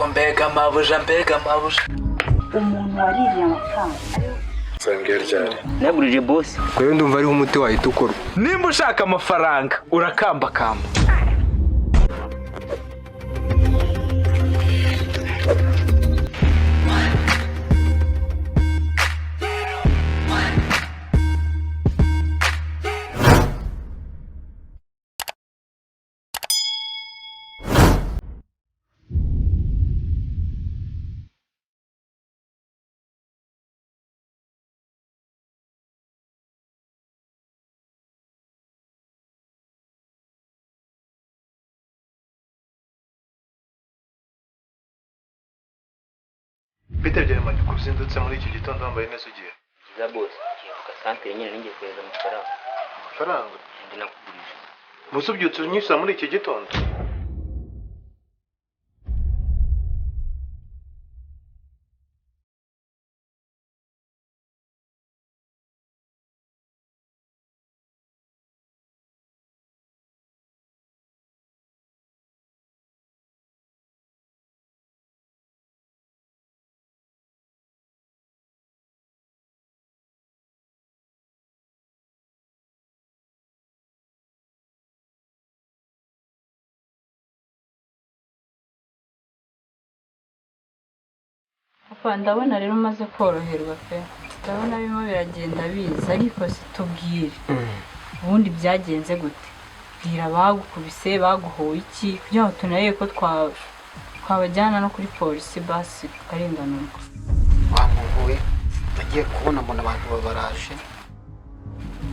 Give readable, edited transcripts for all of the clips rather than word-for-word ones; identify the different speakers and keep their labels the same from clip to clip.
Speaker 1: Ako mbega mabuja, mbega mabuja!
Speaker 2: Umuntu waririye amafaranga.
Speaker 3: Nzambwira ryari?
Speaker 4: Nagurije bosi.
Speaker 3: Rero ndumva ariho umuti wahita ukorwa.
Speaker 1: Nimba ushaka amafaranga, urakambakamba.
Speaker 5: Bite byawe Manyuko, uzindutse muri iki gitondo wambaye neza, ugiye?
Speaker 4: Byiza bosi, ngiye ku gasantere nyine, ningiye kohereza amafaranga.
Speaker 5: Amafaranga?
Speaker 4: Ndi nakugurije.
Speaker 5: Muze ubyutse unyishyura muri iki gitondo?
Speaker 2: Papa, ndabona rero umaze koroherwa pe, ndabona birimo biragenda biza, ariko si tubwire ubundi byagenze gute? Bwira, bagukubise, baguhoye iki, kugira ngo tunarebe ko twabajyana no kuri polisi, basi tukarenganurwa.
Speaker 6: Bamuvuye, nagiye kubona mbona abantu babaraje,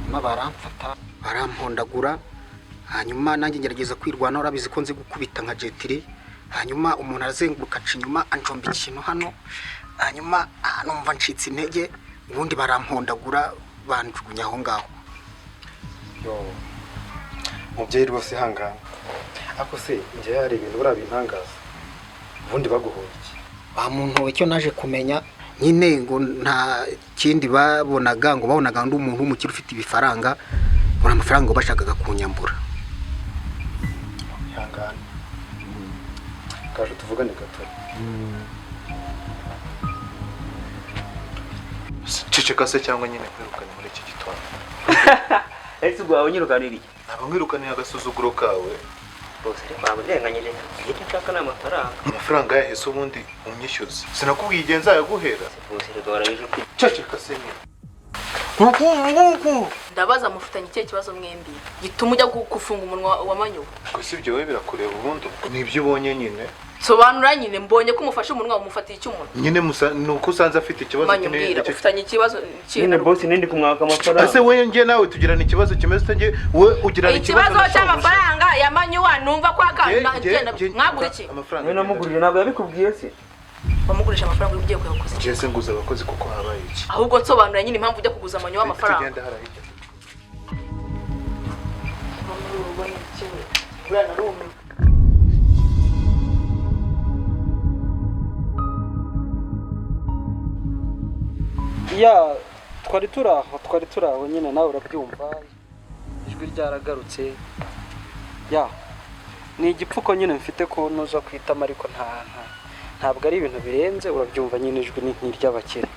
Speaker 6: nyuma baramfata barampondagura, hanyuma nanjye ngerageza kwirwanaho. Urabizi ko nzi gukubita nka jetiri. Hanyuma umuntu arazenguruka aca inyuma anjomba ikintu hano, hanyuma numva ncitse intege, ubundi barampondagura banjugunya aho ngaho.
Speaker 3: Yo, mubyeyi, rwose ihangane. Ariko se njye hari ibintu buriya bintangaza. Ubundi baguhoye iki?
Speaker 6: Bamuntowe, icyo naje kumenya nyine, ngo nta kindi babonaga, ngo babonaga undi umuntu w'umukire ufite ibifaranga, ngo ni amafaranga ngo bashakaga kunyambura.
Speaker 3: Ihangane, kaje tuvugane gato.
Speaker 5: Ceceka se cyangwa nyine nkwirukanye muri iki gitondo.
Speaker 4: Ese ubwo wawe unyirukanira iki?
Speaker 5: Ntabwo nkwirukaniye agasuzuguro kawe.
Speaker 4: Bosi, ariko waba urenganyije, icyo nshaka ni amafaranga.
Speaker 5: Amafaranga yahese ubundi umyishyuze? Sinakubwiye igihe nzayaguhera?
Speaker 4: Bosi, reka warabije ko
Speaker 5: Ceceka se nyine.
Speaker 7: Ndabaza, mufitanye ikihe kibazo mwembi gituma ujya gufunga umunwa wa Manyuwa?
Speaker 5: Gusa ibyo wowe birakureba, ubundi nibyo ubonye nyine.
Speaker 7: Sobanura nyine, mbonye ko umufashe umunwa, umufatiye icy'umunwa.
Speaker 5: Nyine musa ni uko usanze afite ikibazo.
Speaker 7: Manyu, mbwira, ufitanye ikibazo
Speaker 4: nyine bosi, nindi kumwaka amafaranga.
Speaker 5: Ese wowe njye nawe tugirana ikibazo kimeze ute? Njye wowe ugirana ikibazo
Speaker 7: Ikibazo
Speaker 5: na shobuja.
Speaker 7: cy'amafaranga ya Manyuwa, numva ko aka genda mwagura iki?
Speaker 5: Amafaranga
Speaker 4: Niwe namugurije, ntabwo yabikubwiye se?
Speaker 7: Wamugurisha amafaranga ugiye kuyaguza iki?
Speaker 5: Njye se nguza abakozi kuko habaye iki?
Speaker 7: Ahubwo nsobanura nyine impamvu ujya kuguza Manyuwa amafaranga.
Speaker 5: Tugende hariya hirya.
Speaker 7: Muri uru rugo ni iki we? Buriya narumiwe.
Speaker 8: Ya, twari turi aho, twari turi aho nyine, nawe urabyumva, ijwi ryaragarutse. Ya, ni igipfuko nyine mfite ko nuza ku itama, ariko ntabwo ari ibintu birenze, urabyumva nyine, ijwi ni nk'iry'abakire.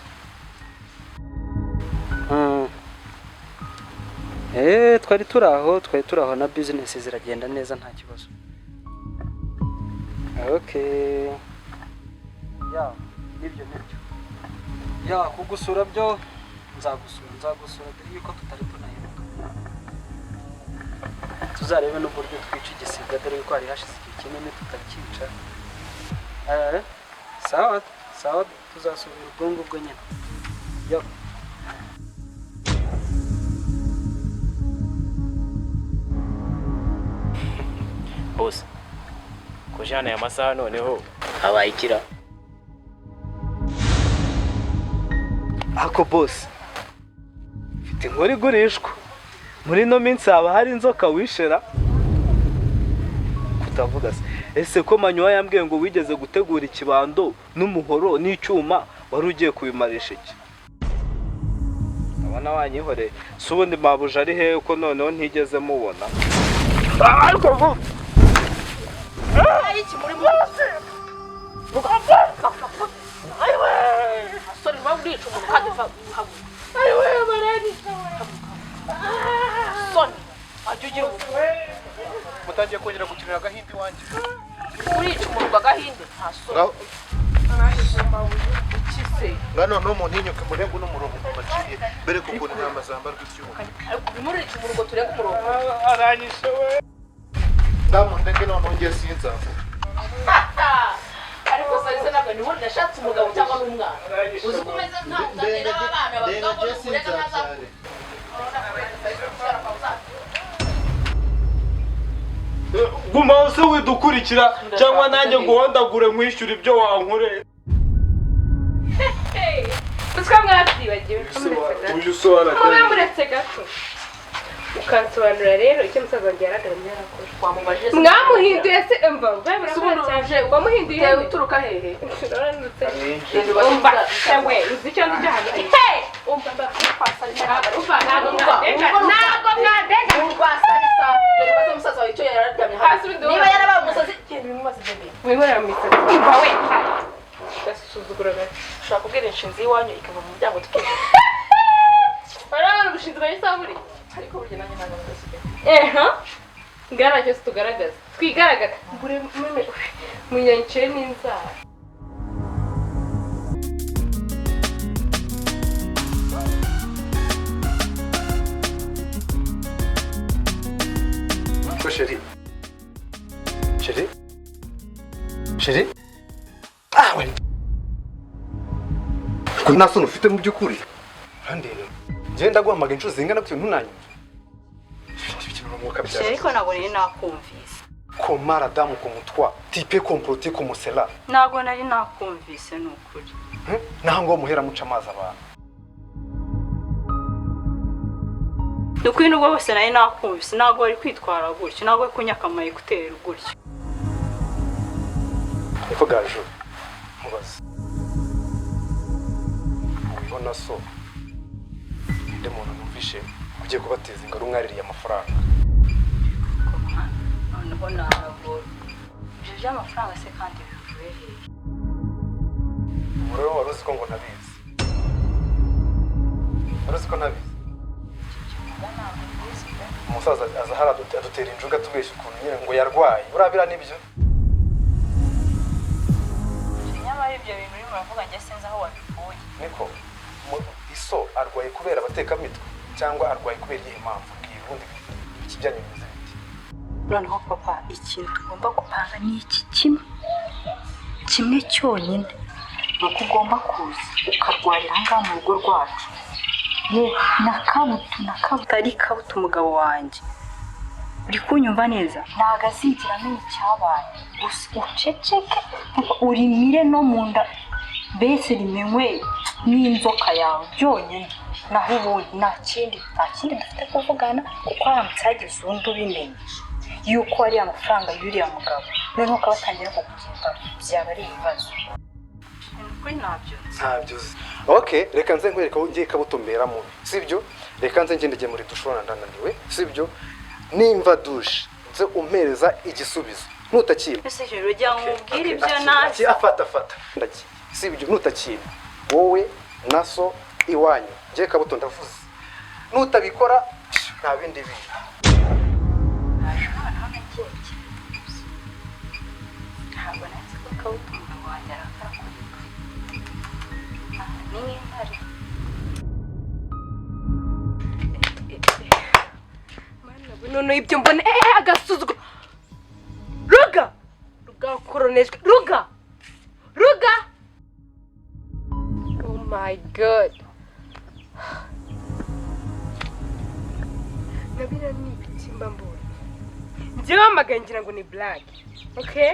Speaker 8: Twari turi aho, twari turi aho, na bizinesi ziragenda neza, nta kibazo. Okay, ya, nibyo, nibyo. Ya, kugusura byo nzagusura, nzagusura, dore yuko tutari tunaheruka. Tuzarebe n'uburyo twica igisiga, dore yuko hari hashize igihe kinini tutakica. Sawa sawa, tuzasubira ubwo ngubwo nyine. Yo.
Speaker 9: Bose, ko jana aya masaha noneho habaye ikira?
Speaker 1: Ako bosi, mfite inkuru igurishwa. Muri ino minsi haba hari inzoka wishera kutavuga se? Ese ko Manywa yambwiye ngo wigeze gutegura ikibando n'umuhoro n'icyuma, wari ugiye kubimarisha iki? Ndabona wanyihoreye. Si ubundi mabuja ari hehe, ko noneho ntigeze mubona? Ariko
Speaker 7: Iki muri Ayiwe sorry, urica umuntu kandi haguruka. Ayiwe baranisha soni ajya ugira ubukwe.
Speaker 5: Mutangiye kongera gukinira agahindi wanjye.
Speaker 7: Urica umuntu agahinde nta soni. Iki se?
Speaker 5: Ngano no muntu inyuke murengo n'umurongo baciye mbere kuko intama zambarwa icyuma.
Speaker 7: Murica umurongo turenga umurongo.
Speaker 1: Aranyishe we.
Speaker 5: Ndamundenge none ngiye sinzavuga.
Speaker 7: Ariko salisa ntabwo ni ubundi nashatse umugabo cyangwa n'umwana. Uzi ko umeze nka nzanira abana bavuga ngo urega ntazavuga.
Speaker 1: Guma hose widukurikira cyangwa nanjye nguhondagure nkwishyura ibyo wankoreye.
Speaker 10: Uziko mwabyibagiwe mube muretse gato ukansobanura rero icyo musaza wanjye yaragaramye yarakora. Mwamuhinduye se mva wamuhinduye
Speaker 7: uturuka hehe?
Speaker 10: Umva we uzi icyo nzi cyo hano. Umva umva ntabwo mwadega
Speaker 7: Musaza wawe icyo yararyamye hasi niba yarabaye umusazi genda ubimubaze bebe.
Speaker 10: Wihorera mu misatsi umva we gasuzuguro gato.
Speaker 7: Ushobora kubwira inshinzi y'iwanyu ikava mu muryango tukinjira.
Speaker 10: Barabona ubushinzi bwa isaburi
Speaker 7: ariko burya nanjye ntabwo ndasigaye.
Speaker 10: Eha ngara cyose tugaragaza twigaragaza mbure munyancire n'inzara.
Speaker 3: Ko chérie. Chérie. Chérie. Ah ouais. Ko nta soni ufite mu by'ukuri. Urandeba. Njye ndaguhamagara inshuro zingana gutyo ntunanyumve.
Speaker 2: Ariko ntabwo nari nakumvise.
Speaker 3: Comment la dame comme toi, tu peux comploter comme cela.
Speaker 2: Ntabwo nari nakumvise ni ukuri.
Speaker 3: Naho ngo muhera muca amazi abantu.
Speaker 2: Nukuri nubwo bose nari nakumvise ntabwo wari kwitwara gutyo, ntabwo wari kunyaka ama ekuteri gutyo.
Speaker 3: Niko gajo mubaze. Ubona so ndi muntu numvishe ugiye kubateza ingaro umwaririye amafaranga.
Speaker 2: Noneho naragora. Ibyo by'amafaranga se kandi bivuye hehe?
Speaker 3: Rero wari uzi ko ngo ntabizi. Wari uzi ko ntabizi. Umusaza aza hara adutera injuga tubeshya ukuntu nyine ngo yarwaye. Urabira nibyo?
Speaker 2: Nyamara ibyo bintu urimo uravuga njye sinzi aho wabikuye.
Speaker 3: Niko iso arwaye kubera abatekamitwe cyangwa arwaye kubera iyihe mpamvu? Mbwira ubundi ikijyanye bimeze bite?
Speaker 2: Noneho papa ikintu tugomba gupanga ni iki kimwe kimwe cyonyine, ni uko ugomba kuza ukarwarira aha ngaha mu rugo rwacu. Ye na kabuto ari kabuto umugabo wanjye. Uri kunyumva neza? Ntabwo azigera amenya icyabaye. Gusa uceceke urimire no mu nda mbese rimenywe n'inzoka yawe byonyine. Naho ubundi nta kindi dufite kuvugana kuko haramutse hagize undi ubimenya yuko ari amafaranga y'uriya mugabo noneho ukabatangira kukugenda byaba ari ibibazo.
Speaker 3: Ntabyo uzi. Okay, reka nze nkwereka aho ngiye kabuto mbera mubi, sibyo? Reka nze ngende muri dushe ndananiwe, sibyo? Nimva dushe nze umpereza igisubizo. Nutakimpa.
Speaker 2: Ese rero ujya nkubwira ibyo nazi.
Speaker 3: Afata afata. Ndagiye. Sibyo nutakimpa. Wowe na so iwanyu. Ngiye kabuto ndavuze. Nutabikora nta bindi bintu.
Speaker 2: Ntabwo nazi ko kabuto umugabo wanjye arakara kuri ni nk'intare.
Speaker 10: None ibyo mbona agasuzuguro. Ruga rugakoronejwe ruga ruga. Oh my god. Nabira ni ibikimba mbonye. Njye bamagaye ngira ngo ni blague. Okay?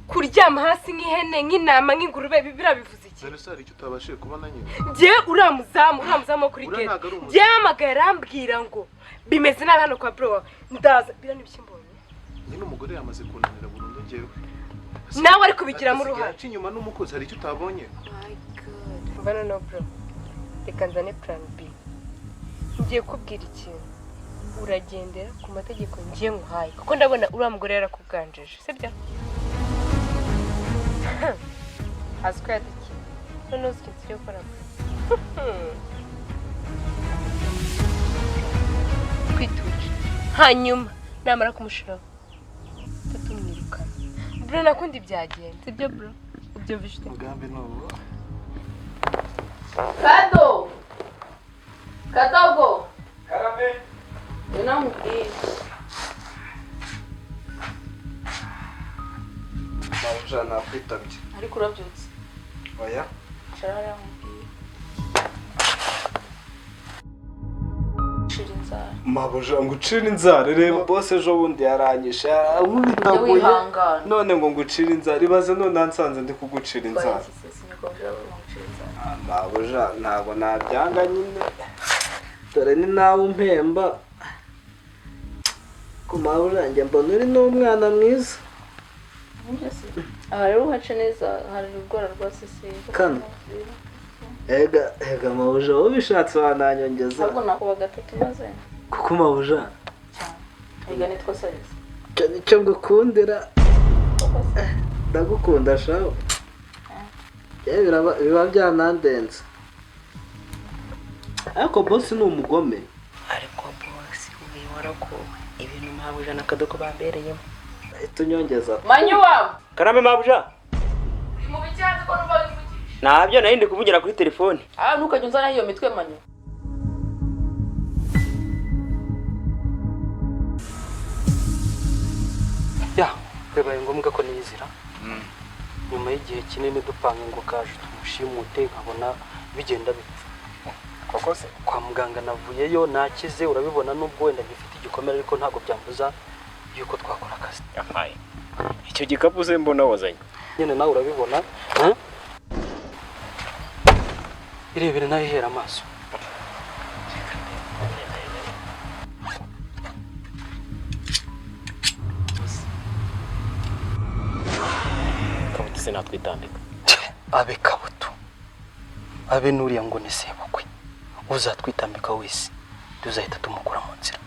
Speaker 10: Kuryama hasi nk'ihene nk'intama nk'ingurube birabivuze iki?
Speaker 5: None se hari icyo utabashije kubona nyine?
Speaker 10: Njye uriya muzamu kuri gate. Njye bamagaye arambwira ngo bimeze nabi hano kwa bro wawe. Ndaza bira n'ibikimbonye.
Speaker 5: Nyine umugore yamaze kunanira burundu njyewe.
Speaker 10: Nawe ari kubigiramo uruhare.
Speaker 5: Aca inyuma n'umukozi hari icyo utabonye?
Speaker 10: My god. Mva noneho bro. Reka nzane plan B. Ngiye kubwira ikintu. Uragendera ku mategeko ngiye nguhaye kuko ndabona uriya mugore yarakubwanjije, sibyo? Azi ko yadukiye. Noneho uzi ikintu tugiye gukora bro. Kwituje. Hanyuma namara kumushiraho tumwirukana. Bro nakundi byagenda. Sibyo bro? Ubyumvise ute?
Speaker 1: Umugambi ni uwo.
Speaker 7: Kado! Kadogo!
Speaker 1: Karame!
Speaker 7: Unamubwira.
Speaker 1: Mabuja nakwitabye.
Speaker 7: Ariko urabyutse.
Speaker 1: Oya.
Speaker 7: Icara hariya nkubwire. Cira inzara.
Speaker 1: Mabuja ngucira inzara reba boss ejo bundi yaranyishe yankubitaguye
Speaker 7: Wihangana.
Speaker 1: none ngo ngucire inzara ibaze none ansanze ndi kugucira inzara. Mabuja ntabwo nabyanga nyine dore ni nawe umpemba ku mabuja njye mbona uri n'umwana mwiza.
Speaker 7: Aha rero uhace neza hari urwara rwa sisiri.
Speaker 1: Kano. Ega ega mabuja wowe ubishatse wananyongeza.
Speaker 7: Ahubwo nakuba gatatu maze.
Speaker 1: Kuko mabuja
Speaker 7: Ega nitwo sayizi.
Speaker 1: icyo nicyo ngukundira ndagukunda shaho. Biba byanandenze. Ariko boss ni umugome.
Speaker 4: Ariko boss we waragowe ibintu mabuja na Kadogo bambereyemo.
Speaker 1: Tunyongeza.
Speaker 7: Manyuwa!
Speaker 4: Karame mabuja.
Speaker 7: Mu bijyanye ko numva wivugisha.
Speaker 4: Ntabyo nari ndi kuvugira kuri telefone.
Speaker 7: Ah ntukajya unzana iyo mitwe Manyu.
Speaker 8: Ya, bibaye ngombwa ko niyizira. Nyuma y'igihe kinini dupanga ngo kaje tumushimute nkabona bigenda bipfa.
Speaker 3: Koko se?
Speaker 8: Kwa muganga navuyeyo nakize urabibona nubwo wenda ngifite igikomere ariko ntabwo byambuza yuko twakora akazi.
Speaker 9: Ahaye. Icyo gikapu se mbona wazanye.
Speaker 8: Nyine nawe urabibona. Irebere nawe ihera amaso.
Speaker 9: Kabuto se natwitambika.
Speaker 8: Abe Kabuto. Abe nuriya ngo ni sebukwe. Uzatwitambika wese tuzahita tumukura mu nzira.